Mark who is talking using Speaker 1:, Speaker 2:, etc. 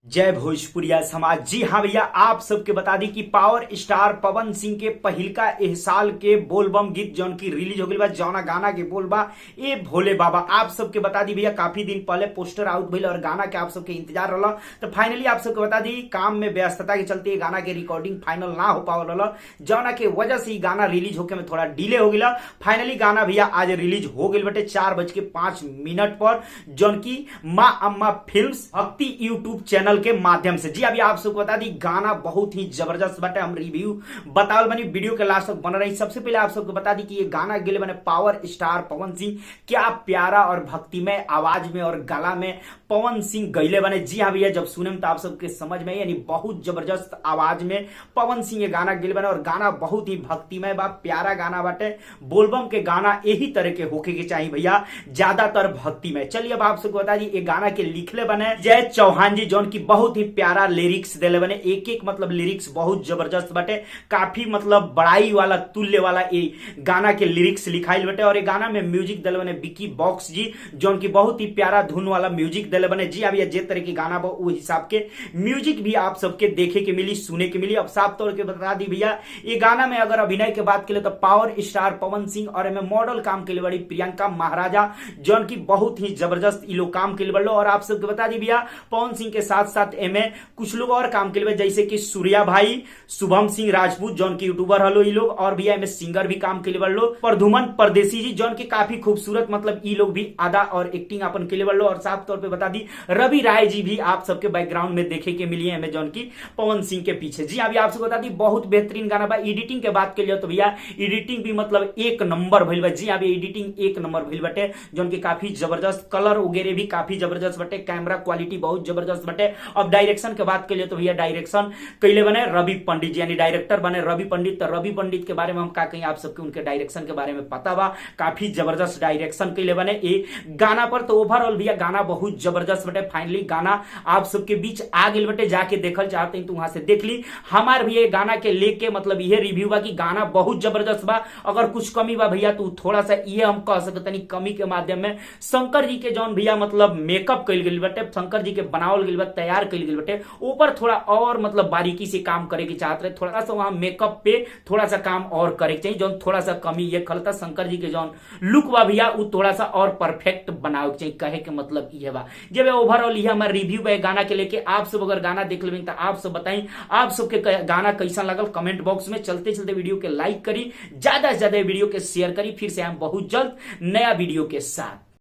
Speaker 1: जय भोजपुरिया समाज। जी हाँ भैया, आप सबके बता दी कि पावर स्टार पवन सिंह के पहिलका एह साल के बोलबम गीत जौन की रिलीज हो गई बा, जौना गाना के बोल बा ए भोले बाबा। आप सबके बता दी भैया, काफी दिन पहले पोस्टर आउट भइल और गाना के आप सबके इंतजार रहा, तो फाइनली आप सबके बता दी काम में व्यस्तता के चलते गाना के रिकॉर्डिंग फाइनल ना हो पावल रहा, जौना के वजह से गाना रिलीज होके में थोड़ा डिले हो गया। फाइनली गाना भैया आज रिलीज हो गई बटे 4:05 पर, जौन की माँ अम्मा फिल्म्स भक्ति यूट्यूब चैनल के माध्यम से। जी अभी आप सबको बता दी गाना बहुत ही जबरदस्त बटे, हम रिव्यू बतावल बनी, वीडियो के लास्ट तक बन रही। सबसे पहले आप सबको बता दी कि ये गाना गेले बने पावर स्टार पवन सिंह, क्या प्यारा और भक्तिमय आवाज में और गला में पवन सिंह गैले बने। जी हाँ भैया, जब सुने तो आप सबके समझ में, यानी बहुत जबरदस्त आवाज में पवन सिंह ये गाना गेले बने और गाना बहुत ही भक्तिमय बा, प्यारा गाना बाटे। बोलबम के गाना यही तरह के होके के चाहिए भैया, ज्यादातर भक्तिमय। चलिए अब आप सबको बता दी ये गाना के लिखले बने जय चौहान जी, जौन की बहुत ही प्यारा लिरिक्स देले बने। एक एक मतलब लिरिक्स बहुत जबरदस्त बाटे, काफी मतलब बड़ाई वाला तुल्य वाला ये गाना के लिरिक्स लिखाइल बटे। और ये गाना में म्यूजिक देले बने बिकी बॉक्स जी, जौन की बहुत ही प्यारा धुन वाला म्यूजिक देले बने। जी अब ये जे तरह के गाना बा वो हिसाब के म्यूजिक भी आप सबके देखे के मिली, सुने के मिली। अब साफ तौर के बता दी भैया, ये गाना में अगर अभिनय के बात के लिए तो पावर स्टार पवन सिंह और एमे मॉडल काम के लिए बड़ी प्रियंका महाराजा, जौन की बहुत ही जबरदस्त ये लोग काम के लिए बड़ो। और आप सबके बता दी भैया, पवन सिंह के साथ साथ एमे कुछ लोग और काम के लिए, जैसे कि सूर्या भाई, शुभम सिंह राजपूत जौन की यूट्यूबर हलो ये लोग, और भैया एमे सिंगर भी काम के लिए बड़ो प्रधुमन परदेसी जी, जौन की काफी खूबसूरत मतलब ये लोग भी अदा और एक्टिंग अपन के लिए बड़ो। और साफ तौर पे बता दी रवि राय जी भी आप सबके बैकग्राउंड में देखे के मिली एमे जौन की पवन सिंह के पीछे। जी अभी आप सबको बता दी बहुत बेहतरीन गाना बा। एडिटिंग के बात के लिए तो भैया एडिटिंग भी मतलब एक नंबर भइल बा। जी अभी एडिटिंग एक नंबर भइल बटे, जौन की काफी जबरदस्त कलर वगैरह भी काफी जबरदस्त बटे, कैमरा क्वालिटी बहुत जबरदस्त बटे। अब डायरेक्शन के बात के लिए तो भैया डायरेक्शन कैले बने रवि पंडित जी, यानी डायरेक्टर बने रवि पंडित। तो रवि पंडित के बारे में हम का कहीं, आप सबके उनके डायरेक्शन के बारे में पता बा, काफी जबरदस्त डायरेक्शन कैले बने ये गाना पर। तो ओवरऑल भैया गाना बहुत जबरदस्त बटे। फाइनली गाना आप सबके बीच आ गई बटे, जाके देखल चाहते हैं तो वहां से देख ली। हमार भी ये गाना के लेके मतलब यह रिव्यू बा कि गाना बहुत जबरदस्त बा। अगर कुछ कमी बा भैया तो थोड़ा सा ये हम कह सकते नहीं, कमी के माध्यम में शंकर जी के जौन भैया मतलब मेकअप कइल गेल बटे, शंकर जी के बनावल गेल बा, तैयार कइल गेल बटे, ऊपर थोड़ा और मतलब बारीकी से काम करे के चाहत रहे, थोड़ा सा वहां मेकअप पे थोड़ा सा काम और करे के चाहिए, जौन थोड़ा सा कमी ये खलता। शंकर जी के जौन लुक बा भैया उ थोड़ा सा और परफेक्ट बनावे के चाहिए, कहे के मतलब ये बा। जब ओवरऑल ये हमारे रिव्यू बा गाना के लेके। आप सब अगर गाना देख लेबे तो आप सब बताई आप सबके गाना कैसा लगल कमेंट बॉक्स में। चलते चलते वीडियो के लाइक करी, ज्यादा से ज्यादा वीडियो के शेयर करी। फिर से हम बहुत जल्द नया वीडियो के साथ।